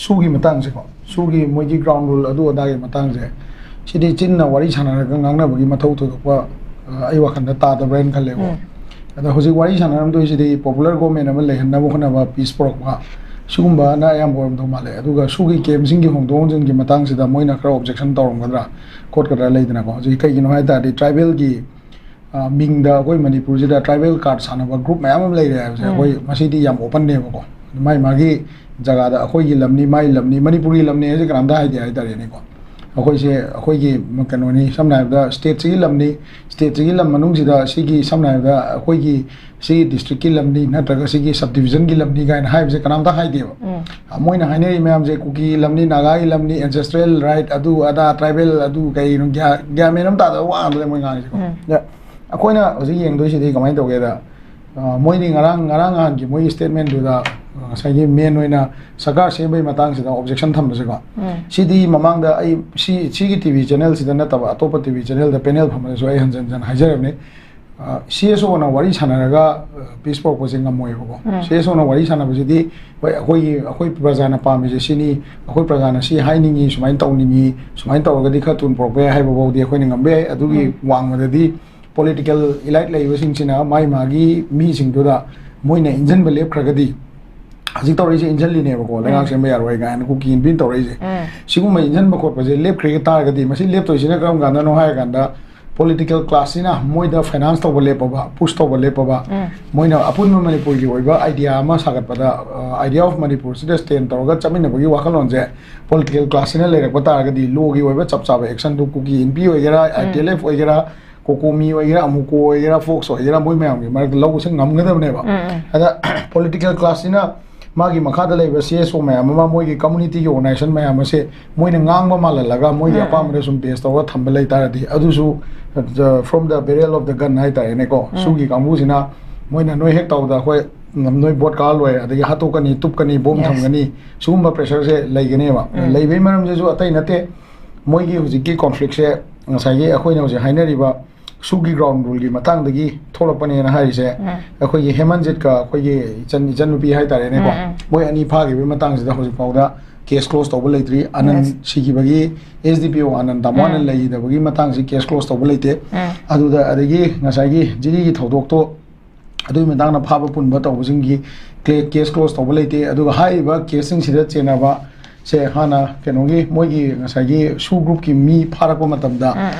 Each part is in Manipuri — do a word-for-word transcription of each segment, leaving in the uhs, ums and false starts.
ꯁꯨꯒꯤ ꯃꯇꯥꯡꯁꯦꯀꯣ, ꯁꯨꯒꯤ ꯃꯣꯏꯒꯤ ground rule ꯑꯗꯨ ꯑꯗꯥꯒꯤ ꯃꯇꯥꯡꯁꯦ, ꯁꯤꯗꯤ ꯆꯤꯟꯅ ꯋꯥꯔꯤ ꯁꯥꯟꯅꯔꯒ ꯉꯥꯡꯅꯕꯒꯤ ꯃꯊꯧ ꯊꯣꯏꯗꯣꯛꯄ, ꯑ, ꯑꯩ ꯋꯥꯈꯜꯗ ꯇꯥꯗꯕ꯭ꯔꯥ ꯍꯥꯏꯅ ꯈꯜꯂꯦꯀꯣ꯫ ꯎꯝ. ꯑꯗ ꯍꯧꯖꯤꯛ ꯋꯥꯔꯤ ꯁꯥꯟꯅꯔꯝꯗꯣꯏꯁꯤꯗꯤ popular government ꯑꯃ ꯂꯩꯍꯟꯅꯕ ꯍꯣꯠꯅꯕ, peace ꯄꯨꯔꯛꯄ, ꯁꯤꯒꯨꯝꯕꯅ ꯑꯌꯥꯝꯕ ꯑꯣꯏꯔꯝꯗꯧ ꯃꯥꯜꯂꯦ꯫ ꯑꯗꯨꯒ ꯁꯨꯒꯤ camp ꯁꯤꯡꯒꯤ ꯍꯣꯡꯗꯣꯛ ꯍꯣꯡꯖꯤꯟꯒꯤ ꯃꯇꯥꯡꯁꯤꯗ ꯃꯣꯏꯅ ꯈꯔ objection ꯇꯧꯔꯝꯒꯗ꯭ꯔꯥ ꯈꯣꯠꯀꯗ꯭ꯔꯥ ꯂꯩꯗꯅꯀꯣ꯫ ꯍꯧꯖꯤꯛ ꯀꯩꯒꯤꯅꯣ ꯍꯥꯏ ꯇꯥꯔꯗꯤ tribal ꯒꯤ, ꯑ, ꯃꯤꯡꯗ ꯑꯩꯈꯣꯏ ꯃꯅꯤꯄꯨꯔꯁꯤꯗ tribal card ꯁꯥꯟꯅꯕ group ꯃꯌꯥꯝ ꯑꯃ ꯂꯩꯔꯦ ꯍꯥꯏꯕꯁꯦ, ꯎꯝ. ꯑꯩꯈꯣꯏ ꯃꯁꯤꯗꯤ ꯌꯥꯝ open ꯅꯦꯕꯀꯣ꯫ ꯃꯥꯏ ꯃꯥꯒꯤ ꯖꯒꯥꯗ ꯑꯩꯈꯣꯏꯒꯤ ꯂꯝꯅꯤ, ꯃꯥꯏ ꯂꯝꯅꯤ, ꯃꯅꯤꯄꯨꯔꯒꯤ ꯂꯝꯅꯤ ꯍꯥꯏꯁꯦ ꯀꯅꯥꯝꯇ ꯍꯥꯏꯗꯦ ꯍꯥꯏꯇꯥꯔꯦꯅꯦꯀꯣ꯫ ꯑꯩꯈꯣꯏꯁꯦ ꯑꯩꯈꯣꯏꯒꯤ ꯀꯩꯅꯣꯅꯤ, ꯁꯝꯅ ꯍꯥꯏꯔꯕꯗ state ꯁꯤꯒꯤ ꯂꯝꯅꯤ, state ꯁꯤꯒꯤ ꯂꯝ ꯃꯅꯨꯡꯁꯤꯗ ꯁꯤꯒꯤ, ꯁꯝꯅ ꯍꯥꯏꯔꯕꯗ ꯑꯩꯈꯣꯏꯒꯤ ꯁꯤꯒꯤ district ꯀꯤ ꯂꯝꯅꯤ ꯅꯠꯇ꯭ꯔꯒ ꯁꯤꯒꯤ sub division ꯒꯤ ꯂꯝꯅꯤ ꯀꯥꯏꯅ ꯍꯥꯏꯕꯁꯦ ꯀꯅꯥꯝꯇ ꯍꯥꯏꯗꯦꯕ꯫ ꯎꯝ. ꯃꯣꯏꯅ ꯍꯥꯏꯅꯔꯤ ꯃꯌꯥꯝꯁꯦ ꯀꯨꯀꯤ ꯂꯝꯅꯤ, ꯅꯥꯒꯥꯒꯤ ꯂꯝꯅꯤ, ancestral right ꯑꯗꯨ ꯑꯗꯥ, tribal ꯑꯗꯨ ꯀꯩꯅꯣ, ꯒ꯭ꯌꯥ-, ꯒ꯭ꯌꯥꯟ ꯃꯦꯟ ꯑꯃ ꯇꯥꯗꯕ ꯋꯥ ꯉꯥꯛꯇꯅꯦ ꯃꯣꯏ ꯉꯥꯡꯉꯤꯁꯦꯀꯣ꯫ ꯎꯝ. ꯑꯗ ꯑꯩꯈꯣꯏꯅ ꯍꯧꯖꯤꯛ ꯌꯦꯡꯗꯣꯏꯁꯤꯗꯤ ꯀꯃꯥꯏꯅ ꯇꯧꯒꯦꯗ, ꯑ, ꯃꯣꯏꯗꯤ ꯉꯔꯥꯡ, ꯉꯔꯥꯡ ꯅꯍꯥꯟꯒꯤ ꯃꯣꯏꯒꯤ statement ꯗꯨꯗ, ꯑ, ꯉꯁꯥꯏꯒꯤ main ꯑꯣꯏꯅ ꯁꯔꯀꯥꯔ ꯁꯦꯝꯕꯒꯤ ꯃꯇꯥꯡꯁꯤꯗ objection ꯊꯝꯕꯁꯦꯀꯣ, ꯎꯝ. ꯁꯤꯗꯤ ꯃꯃꯥꯡꯗ ꯑꯩ ꯁꯤ, ꯁꯤꯒꯤ T V channel ꯁꯤꯗ ꯅꯠꯇꯕ ꯑꯇꯣꯞꯄ T V channel ꯗ panel ꯐꯝꯕꯗꯁꯨ ꯑꯩ ꯍꯟꯖꯟ ꯍꯟꯖꯟ ꯍꯥꯏꯖꯔꯕꯅꯤ꯫ ꯑ, C S O ꯅ ꯋꯥꯔꯤ ꯁꯥꯟꯅꯔꯒ, ꯑ, peace ꯄꯨꯔꯛꯄꯁꯦ ꯉꯝꯃꯣꯏꯕꯀꯣ꯫ ꯎꯝ. C S O ꯅ ꯋꯥꯔꯤ ꯁꯥꯟꯅꯕꯁꯤꯗꯤ, ꯍꯣꯏ, ꯑꯩꯈꯣꯏꯒꯤ, ꯑꯩꯈꯣꯏ ꯄ꯭ꯔꯖꯥꯅ ꯄꯥꯝꯃꯤꯁꯦ ꯁꯤꯅꯤ, ꯑꯩꯈꯣꯏ ꯄ꯭ꯔꯖꯥꯅ ꯁꯤ ꯍꯥꯏꯅꯤꯡꯉꯤ, ꯁꯨꯃꯥꯏꯅ ꯇꯧꯅꯤꯡꯉꯤ, ꯁꯨꯃꯥꯏꯅ ꯇꯧꯔꯒꯗꯤ ꯈꯔ ꯊꯨꯅ ꯄꯨꯔꯛꯄ ꯌꯥꯏ ꯍꯥꯏꯕ ꯐꯥꯎꯗꯤ ꯑꯩꯈꯣꯏꯅ ꯉꯝꯕ ꯌꯥꯏ꯫ ꯑꯗꯨꯒꯤ ꯎꯝ. ꯋꯥꯡꯃꯗꯗꯤ political elite ꯂꯩꯔꯤꯕꯁꯤꯡꯁꯤꯅ ꯃꯥꯏ ꯃꯥꯒꯤ ꯃꯤꯁꯤꯡꯗꯨꯗ ꯃꯣꯏꯅ ꯏꯟꯖꯟꯕ ꯂꯦꯞꯈ꯭ꯔꯒꯗꯤ, ꯍꯧꯖꯤꯛ ꯇꯧꯔꯛꯏꯁꯦ ꯏꯟꯖꯜꯂꯤꯅꯦꯕꯀꯣ, ꯂꯩꯉꯥꯛ ꯎꯝ. ꯁꯦꯝꯕ ꯌꯥꯔꯣꯏ ꯀꯥꯏꯅ ꯀꯨꯀꯤ ꯏꯟꯕꯤꯅ ꯇꯧꯔꯛꯏꯁꯦ꯫ ꯎꯝ. ꯁꯤꯒꯨꯝꯕ ꯏꯟꯖꯟꯕ ꯈꯣꯠꯄꯁꯦ ꯂꯦꯞꯈ꯭ꯔꯒ ꯇꯥꯔꯒꯗꯤ, ꯃꯁꯤ ꯂꯦꯞꯇꯣꯏꯁꯤꯅ ꯀꯔꯝ ꯀꯥꯟꯗꯅꯣ ꯍꯥꯏꯔ ꯀꯥꯟꯗ, political class ꯁꯤꯅ ꯃꯣꯏꯗ finance ꯇꯧꯕ ꯂꯦꯞꯄꯕ, push ꯇꯧꯕ ꯂꯦꯞꯄꯕ, ꯎꯝ. ꯃꯣꯏꯅ ꯑꯄꯨꯟꯕ ꯃꯅꯤꯄꯨꯔꯒꯤ ꯑꯣꯏꯕ idea ꯑꯃ ꯁꯥꯒꯠꯄꯗ, ꯑ, idea of ꯃꯅꯤꯄꯨꯔꯁꯤꯗ stand ꯇꯧꯔꯒ ꯆꯠꯃꯤꯟꯅꯕꯒꯤ ꯋꯥꯈꯜꯂꯣꯟꯁꯦ political class ꯁꯤꯅ ꯂꯩꯔꯛꯄ ꯇꯥꯔꯒꯗꯤ, law ꯒꯤ ꯑꯣꯏꯕ ꯆꯞ ꯆꯥꯕ action ꯗꯨ ꯀꯨꯀꯤ ꯏꯟꯕꯤ ꯑꯣꯏꯒꯦꯔꯥ, ꯎꯝ. I T L F ꯑꯣꯏꯒꯦꯔꯥ, ꯀꯣꯀꯣꯃꯤ ꯑꯣꯏꯒꯦꯔꯥ, ꯑꯃꯨꯀꯣ ꯑꯣꯏꯒꯦꯔꯥ, ꯐꯣꯛꯁ ꯑꯣꯏꯒꯦꯔꯥ, ꯃꯣꯏ ꯃꯌꯥꯝꯒꯤ ꯃꯔꯛꯇ ꯂꯧꯕꯁꯦ ꯉꯝꯒꯗꯕꯅꯦꯕ꯫ ꯎꯝ, ꯎꯝ. ꯑꯗ political class ꯁꯤꯅ ꯃꯥꯒꯤ ꯃꯈꯥꯗ ꯂꯩꯕ C S O ꯃꯌꯥꯝ ꯑꯃ, ꯃꯣꯏꯒꯤ community ꯒꯤ organization ꯃꯌꯥꯝ ꯑꯁꯦ ꯃꯣꯏꯅ ꯉꯥꯡꯕ ꯃꯥꯜꯍꯜꯂꯒ, ꯃꯣꯏꯒꯤ ꯎꯝ, ꯎꯝ. ꯑꯄꯥꯝꯕꯗ ꯁꯨꯝ base ꯇꯧꯔꯒ ꯊꯝꯕ ꯂꯩ ꯇꯥꯔꯗꯤ, ꯑꯗꯨꯁꯨ, the, from the barrel of the gun ꯍꯥꯏꯇꯥꯔꯦꯅꯦꯀꯣ, ꯎꯝ. ꯁꯨꯒꯤ ꯀꯥꯡꯕꯨꯁꯤꯅ ꯃꯣꯏꯅ ꯅꯣꯏ ꯍꯦꯛ ꯇꯧꯕꯗ ꯑꯩꯈꯣꯏ, ꯎꯝ, ꯅꯣꯏ ꯕꯣꯠ ꯀꯥꯔ ꯂꯣꯏꯔꯦ, ꯑꯗꯒꯤ ꯍꯥꯠꯇꯣꯛꯀꯅꯤ, ꯇꯨꯞꯀꯅꯤ, ꯕꯣꯝ Yes. ꯊꯝꯒꯅꯤ, ꯁꯤꯒꯨꯝꯕ pressure ꯁꯦ ꯂꯩꯒꯅꯦꯕ꯫ ꯎꯝ. ꯂꯩꯕꯒꯤ ꯃꯔꯝꯁꯤꯁꯨ ꯑꯇꯩ ꯅꯠꯇꯦ, ꯃꯣꯏꯒꯤ ꯍꯧꯖꯤꯛꯀꯤ conflict ꯁꯦ ꯉꯁꯥꯏꯒꯤ ꯑꯩꯈꯣꯏꯅ ꯍꯧꯖꯤꯛ ꯍꯥꯏꯅꯔꯤꯕ ꯁꯨꯒꯤ ꯒ꯭ꯔꯥꯎꯟ ꯔꯨꯜꯒꯤ ꯃꯇꯥꯡꯗꯒꯤ ꯊꯣꯛꯂꯛꯄꯅꯦꯅ ꯍꯥꯏꯔꯤꯁꯦ, ꯑꯩꯈꯣꯏꯒꯤ ꯍꯦꯃꯟꯖꯤꯠꯀ ꯑꯩꯈꯣꯏꯒꯤ ꯏꯆꯟ ꯏꯆꯟꯅꯨꯄꯤ ꯍꯥꯏꯇꯥꯔꯦꯅꯦꯀꯣ, ꯃꯣꯏ ꯑꯅꯤ ꯐꯥꯈꯤꯕꯒꯤ ꯃꯇꯥꯡꯁꯤꯗ ꯍꯧꯖꯤꯛ ꯐꯥꯎꯗ ꯀꯦꯁ ꯀ꯭ꯂꯣꯁ ꯇꯧꯕ ꯂꯩꯇ꯭ꯔꯤ꯫ ꯑꯅꯟ ꯁꯤꯈꯤꯕꯒꯤ, ꯑꯦꯁ ꯗꯤ ꯄꯤ ꯑꯣ ꯑꯅꯟ, ꯇꯥꯃꯣ ꯑꯅꯟ ꯂꯩꯈꯤꯗꯕꯒꯤ ꯃꯇꯥꯡꯁꯤ ꯀꯦꯁ ꯀ꯭ꯂꯣꯁ ꯇꯧꯕ ꯂꯩꯇꯦ꯫ ꯑꯗꯨꯗ ꯑꯗꯒꯤ ꯉꯁꯥꯏꯒꯤ ꯖꯤꯔꯤꯒꯤ ꯊꯧꯗꯣꯛꯇꯣ, ꯑꯗꯨꯒꯤ ꯃꯇꯥꯡꯗ ꯐꯥꯕ ꯄꯨꯟꯕ ꯇꯧꯕꯁꯤꯡꯒꯤ ꯀꯦꯁ ꯀ꯭ꯂꯣꯁ ꯇꯧꯕ ꯂꯩꯇꯦ꯫ ꯑꯗꯨꯒ ꯍꯥꯏꯔꯤꯕ ꯀꯦꯁꯁꯤꯡꯁꯤꯗ ꯆꯦꯟꯅꯕ ꯁꯦ ꯍꯥꯟꯅ ꯀꯩꯅꯣꯒꯤ ꯃꯣꯏꯒꯤ ꯉꯁꯥꯏꯒꯤ ꯁꯨ ꯒ꯭ꯔꯨꯞꯀꯤ ꯃꯤ ꯐꯥꯔꯛꯄ ꯃꯇꯝꯗ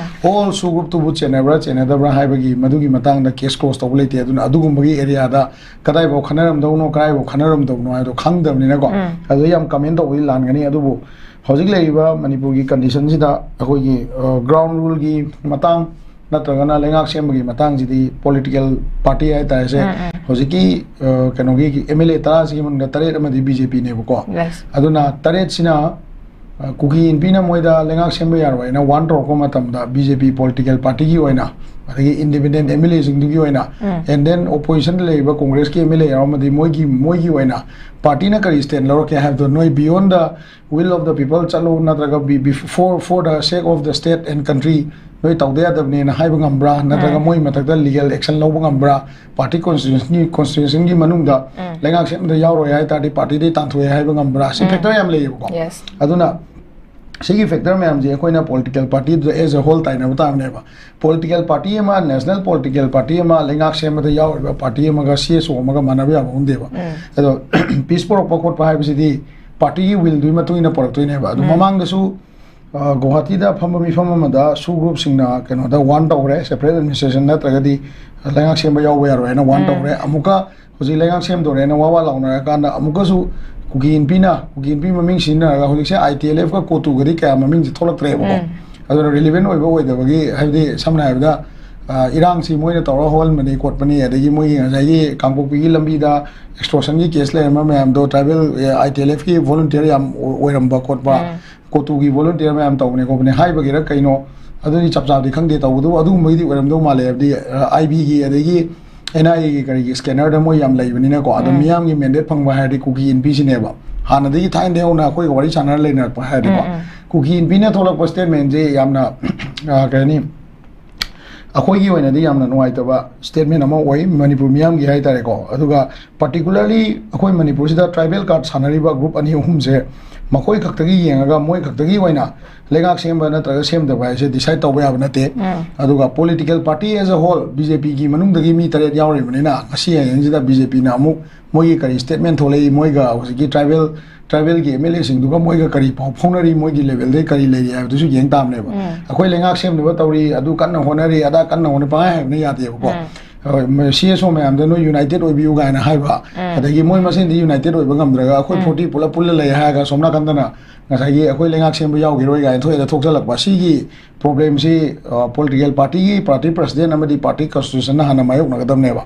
ꯑꯣꯜ ꯁꯨ ꯒ꯭ꯔꯨꯞꯇꯨꯕꯨ ꯆꯦꯟꯅꯕ꯭ꯔꯥ ꯆꯦꯟꯅꯗꯕ꯭ꯔꯥ ꯍꯥꯏꯕꯒꯤ ꯃꯗꯨꯒꯤ ꯃꯇꯥꯡꯗ ꯀꯦꯁ ꯀ꯭ꯂꯣꯁ ꯇꯧꯕ ꯂꯩꯇꯦ꯫ ꯑꯗꯨꯅ ꯑꯗꯨꯒꯨꯝꯕꯒꯤ ꯑꯦꯔꯤꯌꯥꯗ ꯀꯗꯥꯏꯐꯥꯎ ꯈꯟꯅꯔꯝꯗꯧꯅꯣ, ꯀꯗꯥꯏꯐꯥꯎ ꯈꯟꯅꯔꯝꯗꯕꯅꯣ ꯍꯥꯏꯗꯣ ꯈꯪꯗꯕꯅꯤꯅꯀꯣ, ꯑꯗꯨꯗ ꯌꯥꯝ ꯀꯃꯦꯟ ꯇꯧꯕꯗꯤ ꯂꯥꯟꯒꯅꯤ꯫ ꯑꯗꯨꯕꯨ ꯍꯧꯖꯤꯛ ꯂꯩꯔꯤꯕ ꯃꯅꯤꯄꯨꯔꯒꯤ ꯀꯟꯗꯤꯁꯟꯁꯤꯗ ꯑꯩꯈꯣꯏꯒꯤ ꯒ꯭ꯔꯥꯎꯟ ꯔꯨꯜꯒꯤ ꯃꯇꯥꯡ ꯅꯠꯇ꯭ꯔꯒꯅ ꯂꯩꯉꯥꯛ ꯁꯦꯝꯕꯒꯤ ꯃꯇꯥꯡꯁꯤꯗꯤ ꯄꯣꯂꯤꯇꯤꯀꯦꯜ ꯄꯥꯔꯇꯤ ꯍꯥꯏꯇꯥꯔꯦꯁꯦ, ꯍꯧꯖꯤꯛꯀꯤ ꯀꯩꯅꯣꯒꯤ ꯑꯦꯝ ꯑꯦꯜ ꯑꯦ ꯇꯔꯥꯁꯤꯒꯤ ꯃꯅꯨꯡꯗ ꯇꯔꯦꯠ ꯑꯃꯗꯤ ꯕꯤ ꯖꯦ ꯄꯤꯅꯦꯕꯀꯣ꯫ ꯑꯗꯨꯅ ꯇꯔꯦꯠꯁꯤꯅ ꯀꯨꯀꯤ ꯏꯟꯄꯤꯅ ꯃꯣꯏꯗ ꯂꯩꯉꯥꯛ ꯁꯦꯝꯕ ꯌꯥꯔꯣꯏ ꯍꯥꯏꯅ ꯋꯥꯟ ꯇꯧꯔꯛꯄ ꯃꯇꯝꯗ ꯕꯤ ꯖꯦ ꯄꯤ ꯄꯣꯂꯤꯇꯤꯀꯦꯜ ꯄꯥꯔꯇꯤꯒꯤ ꯑꯣꯏꯅ, ꯑꯗꯒꯤ ꯏꯟꯗꯤꯄꯦꯟꯗꯦꯟ ꯑꯦꯝ ꯑꯦꯜ ꯑꯦꯁꯤꯡꯗꯨꯒꯤ ꯑꯣꯏꯅ, ꯑꯦꯟ ꯗꯦꯟ ꯑꯣꯄꯣꯖꯤꯁꯟꯗ ꯂꯩꯔꯤꯕ ꯀꯣꯡꯒ꯭ꯔꯦꯁꯀꯤ ꯑꯦꯝ ꯑꯦꯜ ꯑꯦ ꯌꯥꯎꯔꯝꯃꯗꯤ ꯃꯣꯏꯒꯤ ꯃꯣꯏꯒꯤ ꯑꯣꯏꯅ ꯄꯥꯔꯇꯤꯅ ꯀꯔꯤ ꯁ꯭ꯇꯦꯟ ꯂꯧꯔꯛꯀꯦ ꯍꯥꯏꯕꯗꯣ ꯅꯣꯏ beyond the will of the people ꯆꯠꯂꯣ, ꯅꯠꯇ꯭ꯔꯒ for for the sake of the state and country ꯅꯣꯏ ꯇꯧꯗ ꯌꯥꯗꯕꯅꯦꯅ ꯍꯥꯏꯕ ꯉꯝꯕ꯭ꯔꯥ, ꯅꯠꯇ꯭ꯔꯒ ꯃꯣꯏ ꯃꯊꯛꯇ ꯂꯤꯒꯦꯜ ꯑꯦꯛꯁꯟ ꯂꯧꯕ ꯉꯝꯕ꯭ꯔꯥ? ꯄꯥꯔꯇꯤ ꯀꯣꯟꯁꯇꯤꯇ꯭ꯌꯨꯁꯟꯒꯤ ꯀꯣꯟꯁꯇꯤꯇ꯭ꯌꯨꯁꯟꯒꯤ ꯃꯅꯨꯡꯗ ꯂꯩꯉꯥꯛꯁꯦ ꯑꯝꯇ ꯌꯥꯎꯔꯣꯏ ꯍꯥꯏ ꯇꯥꯔꯗꯤ ꯄꯥꯔꯇꯤꯗꯩ ꯇꯥꯟꯊꯣꯛꯑꯦ ꯍꯥꯏꯕ ꯉꯝꯕ꯭ꯔꯥ? ꯁꯤ ꯐꯦꯛꯇꯔ ꯌꯥꯝ ꯂꯩꯌꯦꯕꯀꯣ꯫ ꯑꯗꯨꯅ ꯁꯤꯒꯤ ꯐꯦꯛꯇꯔ ꯃꯌꯥꯝꯁꯦ ꯑꯩꯈꯣꯏꯅ ꯄꯣꯂꯤꯇꯤꯀꯦꯜ ꯄꯥꯔꯇꯤꯗꯨꯗ as a whole ꯇꯥꯏꯅꯕ ꯇꯥꯕꯅꯦꯕ꯫ ꯄꯣꯂꯤꯇꯤꯀꯦꯜ ꯄꯥꯔꯇꯤ ꯑꯃ, ꯅꯦꯁꯅꯦꯜ ꯄꯣꯂꯤꯇꯤꯀꯦꯜ ꯄꯥꯔꯇꯤ ꯑꯃ, ꯂꯩꯉꯥꯛ ꯁꯦꯝꯕꯗ ꯌꯥꯎꯔꯤꯕ ꯄꯥꯔꯇꯤ ꯑꯃꯒ ꯁꯤ ꯑꯦꯁ ꯑꯣ ꯑꯃꯒ ꯃꯥꯟꯅꯕ ꯌꯥꯕ ꯄꯣꯟꯇꯦꯕ꯫ ꯑꯗꯣ ꯄꯤꯁ ꯄꯨꯔꯛꯄ ꯈꯣꯠꯄ ꯍꯥꯏꯕꯁꯤꯗꯤ ꯄꯥꯔꯇꯤꯒꯤ ꯋꯤꯜꯗꯨꯒꯤ ꯃꯇꯨꯡ ꯏꯟꯅ ꯄꯨꯔꯛꯇꯣꯏꯅꯦꯕ꯫ ꯑꯗꯣ ꯃꯃꯥꯡꯗꯁꯨ ꯒꯨꯋꯥꯍꯥꯇꯤꯗ ꯐꯝꯕ ꯃꯤꯐꯝ ꯑꯃꯗ ꯁꯨ ꯒ꯭ꯔꯨꯞꯁꯤꯡꯅ ꯀꯩꯅꯣꯗ ꯋꯥꯟ ꯇꯧꯈ꯭ꯔꯦ, ꯁꯦꯄꯔꯦꯠ ꯑꯦꯗꯃꯤꯅꯤꯁꯇ꯭ꯔꯦꯁꯟ ꯅꯠꯇ꯭ꯔꯒꯗꯤ ꯂꯩꯉꯥꯛ ꯁꯦꯝꯕ ꯌꯥꯎꯕ ꯌꯥꯔꯣꯏ ꯍꯥꯏꯅ ꯋꯥꯟ ꯇꯧꯈ꯭ꯔꯦ꯫ ꯑꯃꯨꯛꯀ ꯍꯧꯖꯤꯛ ꯂꯩꯉꯥꯛ ꯁꯦꯝꯗꯣꯔꯦꯅ ꯋꯥ ꯋꯥ ꯂꯥꯎꯅꯔꯀꯥꯟꯗ ꯑꯃꯨꯛꯀꯁꯨ ꯀꯨꯀꯤ ꯏꯟꯄꯤꯅ, ꯀꯨꯀꯤ ꯏꯟꯄꯤ ꯃꯃꯤꯡ ꯁꯤꯖꯤꯟꯅꯔꯒ ꯍꯧꯖꯤꯛꯁꯦ ꯑꯥꯏ ꯇꯤ ꯑꯦꯜ ꯑꯦꯐꯀ ꯀꯣꯇꯨꯒꯗꯤ ꯀꯌꯥ ꯃꯃꯤꯡꯁꯦ ꯊꯣꯛꯂꯛꯇ꯭ꯔꯦꯕꯀꯣ꯫ ꯑꯗꯨꯅ ꯔꯤꯂꯤꯚꯦꯟ ꯑꯣꯏꯕ ꯑꯣꯏꯗꯕꯒꯤ, ꯍꯥꯏꯕꯗꯤ ꯁꯝꯅ ꯍꯥꯏꯔꯕꯗ, ꯏꯔꯥꯡꯁꯤ ꯃꯣꯏꯅ ꯇꯧꯔꯒ ꯍꯧꯍꯟꯕꯅꯤ ꯈꯣꯠꯄꯅꯤ, ꯑꯗꯒꯤ ꯃꯣꯏꯒꯤ ꯉꯁꯥꯏꯒꯤ ꯀꯥꯡꯄꯣꯛꯄꯤꯒꯤ ꯂꯝꯕꯤꯗ ꯑꯦꯛꯁꯇꯣꯔꯁꯟꯒꯤ ꯀꯦꯁ ꯂꯩꯔꯝꯕ ꯃꯌꯥꯝꯗꯣ ꯇ꯭ꯔꯥꯏꯕꯦꯜ, ꯑꯥꯏ ꯇꯤ ꯑꯦꯜ ꯑꯦꯐꯀꯤ ꯚꯣꯂꯨꯟꯇꯤꯌꯔ ꯌꯥꯝ ꯑꯣꯏꯔꯝꯕ ꯈꯣꯠꯄ, ꯀꯣꯇꯨꯒꯤ ꯚꯣꯂꯨꯟꯇꯤꯌꯔ ꯃꯌꯥꯝ ꯇꯧꯕꯅꯦ ꯈꯣꯠꯄꯅꯦ ꯍꯥꯏꯕꯒꯤꯔ ꯀꯩꯅꯣ, ꯑꯗꯨꯗꯤ ꯆꯞ ꯆꯥꯕꯗꯤ ꯈꯪꯗꯦ꯫ ꯇꯧꯕꯗꯕꯨ ꯑꯗꯨꯒꯨꯝꯕꯒꯤꯗꯤ ꯑꯣꯏꯔꯝꯗꯧ ꯃꯥꯜꯂꯦ, ꯍꯥꯏꯕꯗꯤ ꯑꯥꯏ ꯕꯤꯒꯤ ꯑꯗꯒꯤ ꯑꯦꯟ ꯑꯥꯏ ꯑꯦꯒꯤ ꯀꯔꯤꯒꯤ ꯁ꯭ꯀꯦꯅꯔꯗ ꯃꯣꯏ ꯌꯥꯝ ꯂꯩꯕꯅꯤꯅꯀꯣ꯫ ꯑꯗꯣ ꯃꯤꯌꯥꯝꯒꯤ ꯃꯦꯟꯗꯦꯠ ꯐꯪꯕ ꯍꯥꯏꯔꯗꯤ ꯀꯨꯀꯤ ꯏꯟꯄꯤꯁꯤꯅꯦꯕ, ꯍꯥꯟꯅꯗꯒꯤ ꯊꯥꯏꯅꯗꯒꯤ ꯍꯧꯅ ꯑꯩꯈꯣꯏꯒ ꯋꯥꯔꯤ ꯁꯥꯟꯅꯔ ꯂꯩꯅꯔꯛꯄ ꯍꯥꯏꯔꯗꯤꯀꯣ꯫ ꯀꯨꯀꯤ ꯏꯟꯄꯤꯅ ꯊꯣꯛꯂꯛꯄ ꯁ꯭ꯇꯦꯠꯃꯦꯟꯁꯦ ꯌꯥꯝꯅ, ꯑ, ꯀꯩ ꯍꯥꯏꯅꯤ, ꯑꯩꯈꯣꯏꯒꯤ ꯑꯣꯏꯅꯗꯤ ꯌꯥꯝꯅ ꯅꯨꯡꯉꯥꯏꯇꯕ statement ꯑꯃ ꯑꯣꯏ ꯃꯅꯤꯄꯨꯔ ꯃꯤꯌꯥꯝꯒꯤ ꯍꯥꯏꯇꯥꯔꯦꯀꯣ꯫ ꯑꯗꯨꯒ particularly ꯑꯩꯈꯣꯏ ꯃꯅꯤꯄꯨꯔꯁꯤꯗ tribal card ꯁꯥꯟꯅꯔꯤꯕ group ꯑꯅꯤ ꯑꯍꯨꯝꯁꯦ ꯃꯈꯣꯏ ꯈꯛꯇꯒꯤ ꯌꯦꯡꯉꯒ ꯃꯣꯏ ꯈꯛꯇꯒꯤ ꯑꯣꯏꯅ ꯂꯩꯉꯥꯛ ꯁꯦꯝꯕ ꯅꯠꯇ꯭ꯔꯒ ꯁꯦꯝꯗꯕ ꯍꯥꯏꯁꯦ decide ꯇꯧꯕ ꯌꯥꯕ ꯅꯠꯇꯦ꯫ ꯑꯗꯨꯒ political party as a whole, BJPꯒꯤ ꯃꯅꯨꯡꯗꯒꯤ ꯃꯤ ꯇꯔꯦꯠ ꯌꯥꯎꯔꯤꯕꯅꯤꯅ ꯉꯁꯤ ꯍꯌꯦꯡꯁꯤꯗ BJPꯅ ꯑꯃꯨꯛ ꯃꯣꯏꯒꯤ ꯀꯔꯤ statement ꯊꯣꯛꯂꯛꯏ, ꯃꯣꯏꯒ ꯍꯧꯖꯤꯛꯀꯤ tribal tribalꯒꯤ MLAꯁꯤꯡꯗꯨꯒ ꯃꯣꯏꯒ ꯀꯔꯤ ꯄꯥꯎ ꯐꯥꯎꯅꯔꯤ, ꯃꯣꯏꯒꯤ levelꯗꯩ ꯀꯔꯤ ꯂꯩꯔꯤ ꯍꯥꯏꯕꯗꯨꯁꯨ ꯌꯦꯡ ꯇꯥꯕꯅꯦꯕ꯫ ꯑꯩꯈꯣꯏ ꯂꯩꯉꯥꯛ ꯁꯦꯝꯅꯕ ꯇꯧꯔꯤ, ꯑꯗꯨ ꯀꯟꯅ ꯍꯣꯠꯅꯔꯤ, ꯑꯗꯥ ꯀꯟꯅ ꯍꯣꯠꯅ ꯄꯪꯍꯥꯏ ꯍꯥꯏꯕꯅ ꯌꯥꯗꯦꯕꯀꯣ꯫ ꯍꯣꯏ, ꯃ-, CSO ꯃꯌꯥꯝꯗ ꯅꯣꯏ united ꯑꯣꯏꯕꯤꯌꯨ ꯀꯥꯏꯅ ꯍꯥꯏꯕ, ꯑꯗꯒꯤ ꯃꯣꯏ ꯃꯁꯦꯟꯗꯤ united ꯑꯣꯏꯕ ꯉꯝꯗ꯭ꯔꯒ ꯑꯩꯈꯣꯏ forty ꯄꯨꯂꯞ ꯄꯨꯜꯂ ꯂꯩ ꯍꯥꯏꯔꯒ ꯁꯣꯝ ꯅꯥꯀꯟꯗꯅ ꯉꯁꯥꯏꯒꯤ ꯑꯩꯈꯣꯏ ꯂꯩꯉꯥꯛ ꯁꯦꯝꯕ ꯌꯥꯎꯈꯤꯔꯣꯏ ꯀꯥꯏꯅ ꯊꯣꯛꯑꯦꯗ ꯊꯣꯛꯆꯜꯂꯛꯄ꯫ ꯁꯤꯒꯤ problemꯁꯤ, ꯑ, political partyꯒꯤ party presidentꯅ ꯑꯃꯗꯤ party constitutionꯅ ꯍꯥꯟꯅ ꯃꯥꯌꯣꯛꯅꯒꯗꯕꯅꯦꯕ꯫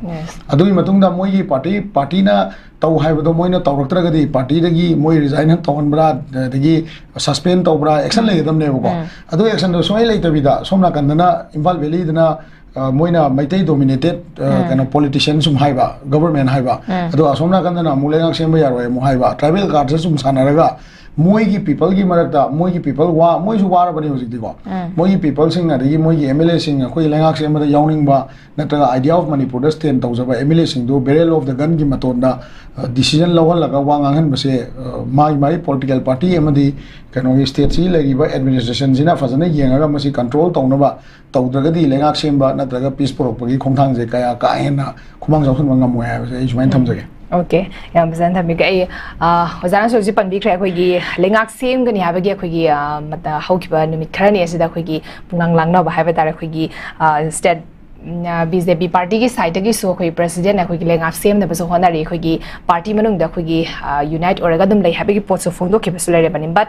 ꯑꯗꯨꯒꯤ ꯃꯇꯨꯡꯗ ꯃꯣꯏꯒꯤ party, partyꯅ ꯇꯧ ꯍꯥꯏꯕꯗꯣ ꯃꯣꯏꯅ ꯇꯧꯔꯛꯇ꯭ꯔꯒꯗꯤ partyꯗꯒꯤ ꯃꯣꯏ resign ꯇꯧꯍꯟꯕ꯭ꯔꯥ, ꯑꯗꯒꯤ suspend ꯇꯧꯕ꯭ꯔꯥ, action ꯂꯩꯒꯗꯕꯅꯦꯕꯀꯣ꯫ ꯑꯗꯨ actionꯗꯣ ꯁꯨꯡꯂꯩ ꯂꯩꯇꯕꯤꯗ ꯁꯣꯝ ꯅꯥꯀꯟꯗꯅ ꯏꯝꯐꯥꯜ valleyꯗꯅ, ꯑ, ꯃꯣꯏꯅ ꯃꯩꯇꯩ dominated, ꯑ, ꯀꯩꯅꯣ politician ꯁꯨꯝ ꯍꯥꯏꯕ, government ꯍꯥꯏꯕ, ꯑꯗꯣ ꯑꯁꯣꯝ ꯅꯥꯀꯟꯗꯅ ꯑꯃꯨꯛ ꯂꯩꯉꯥꯛ ꯁꯦꯝꯕ ꯌꯥꯔꯣꯏ ꯑꯃꯨꯛ ꯍꯥꯏꯕ, tribal cardꯁꯦ ꯁꯨꯝ ꯁꯥꯟꯅꯔꯒ ꯃꯣꯏꯒꯤ peopleꯒꯤ ꯃꯔꯛꯇ, ꯃꯣꯏꯒꯤ people ꯋꯥ-, ꯃꯣꯏꯁꯨ ꯋꯥꯔꯕꯅꯤ ꯍꯧꯖꯤꯛꯇꯤꯀꯣ꯫ ꯃꯣꯏꯒꯤ peopleꯁꯤꯡ ꯑꯗꯒꯤ ꯃꯣꯏꯒꯤ MLAꯁꯤꯡ, ꯑꯩꯈꯣꯏ ꯂꯩꯉꯥꯛ ꯁꯦꯝꯕꯗ ꯌꯥꯎꯅꯤꯡꯕ ꯅꯠꯇ꯭ꯔꯒ idea of ꯃꯅꯤꯄꯨꯔꯗ stand ꯇꯧꯖꯕ MLAꯁꯤꯡꯗꯨ barrel of the gunꯒꯤ ꯃꯇꯣꯟꯗ, ꯑ, decision ꯂꯧꯍꯜꯂꯒ ꯋꯥ ꯉꯥꯡꯍꯟꯕꯁꯦ, ꯑ, ꯃꯥꯒꯤ ꯃꯥꯒꯤ political party ꯑꯃꯗꯤ ꯀꯩꯅꯣꯒꯤ stateꯁꯤ ꯂꯩꯔꯤꯕ administrationꯁꯤꯅ ꯐꯖꯅ ꯌꯦꯡꯉꯒ ꯃꯁꯤ control ꯇꯧꯅꯕ ꯇꯧꯗ꯭ꯔꯒꯗꯤ ꯂꯩꯉꯥꯛ ꯁꯦꯝꯕ ꯅꯠꯇ꯭ꯔꯒ peace ꯄꯨꯔꯛꯄꯒꯤ ꯈꯣꯡꯊꯥꯡꯁꯦ ꯀꯌꯥ ꯀꯥ ꯍꯦꯟꯅ ꯈꯨꯃꯥꯡ ꯆꯥꯎꯁꯤꯟꯕ ꯉꯝꯃꯣꯏ ꯍꯥꯏꯕꯁꯦ ꯑꯩ ꯁꯨꯃꯥꯏꯅ ꯊꯝꯖꯒꯦ꯫ OK, ꯌꯥꯝ ꯐꯖꯅ ꯊꯝꯕꯤꯈ꯭ꯔꯦ꯫ ꯑꯩ, ꯑ, ꯑꯣꯖꯥꯅꯁꯨ ꯍꯧꯖꯤꯛ ꯄꯟꯕꯤꯈ꯭ꯔꯦ, ꯑꯩꯈꯣꯏꯒꯤ ꯂꯩꯉꯥꯛ ꯁꯦꯝꯒꯅꯤ ꯍꯥꯏꯕꯒꯤ ꯑꯩꯈꯣꯏꯒꯤ, ꯑ, ꯃꯇ-, ꯍꯧꯈꯤꯕ ꯅꯨꯃꯤꯠ ꯈꯔꯅꯤ ꯑꯁꯤꯗ ꯑꯩꯈꯣꯏꯒꯤ ꯄꯨꯡꯂꯥꯡ ꯂꯥꯡꯅꯕ ꯍꯥꯏꯕ ꯇꯥꯔꯦ, ꯑꯩꯈꯣꯏꯒꯤ, ꯑ, state, ꯎꯝ, ꯑ, BJP partyꯒꯤ sideꯇꯒꯤꯁꯨ ꯑꯩꯈꯣꯏ president ꯑꯩꯈꯣꯏꯒꯤ ꯂꯩꯉꯥꯛ ꯁꯦꯝꯅꯕꯁꯨ ꯍꯣꯠꯅꯔꯤ, ꯑꯩꯈꯣꯏꯒꯤ party ꯃꯅꯨꯡꯗ ꯑꯩꯈꯣꯏꯒꯤ, ꯑ, unite ꯑꯣꯏꯔꯒ ꯑꯗꯨꯝ ꯂꯩ ꯍꯥꯏꯕꯒꯤ ꯄꯣꯠꯁꯨ ꯐꯣꯡꯗꯣꯛꯈꯤꯕꯁꯨ ꯂꯩꯔꯕꯅꯤ꯫ But